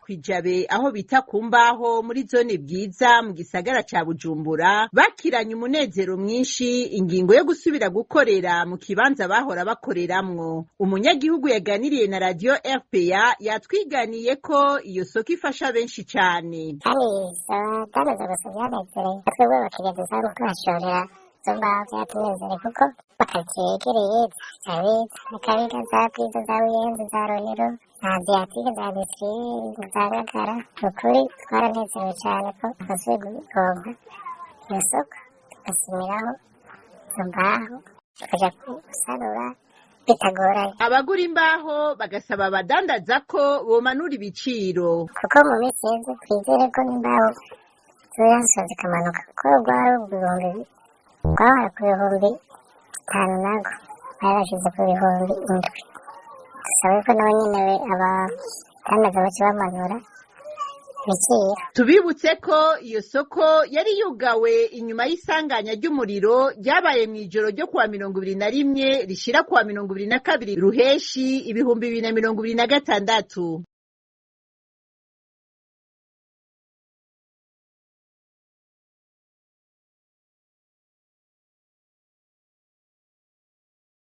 Kw'ijabe, aho bita ku mbaho, muri zone Bwiza mu gisagara ca Bujumbura, bakiranye umunezero mwinshi ingingo yo gusubira gukorera mu kibanza bahora bakoreramwo. Umunyagihugu yaganiriye na Radiyo RPA yatwiganiye ko iyo soko ifasha benshi cane. Kandi abadandaza gusa byanezereye, twebwe abakiriya dusanzwe tuhashorera izo mbaho byatunezereye, kuko makaritsiye yegereye za Jabe, Nyakabiga, za Bwiza, za Buyenzi, za Rohero, za Aziyatike, za Disiriri, za Ngagara. Ni ukuri twaranezerewe cane ko twasubiye kuronka iyo soko, tugasumiraho izo mbaho, tukaja gusanura bitagoranye. Abagura imbaho bagasaba abadandaza ko bomanura ibiciro. Kuko mu minsi iheze, twizere ko n'imbaho zozasubira zikamanuka, kuko rwari 5000, rwahora ku 5000, narwo bari bashize ku 7000. Dusabe ko nabo nyene abadandaza baca bamanura ibiciro. Tubibutse ko iyo soko yari yugawe inyuma y'isanganya ry'umuriro ryabaye mw'ijoro ryo kuwa 21 rishira kuwa 22 Ruheshi 2026.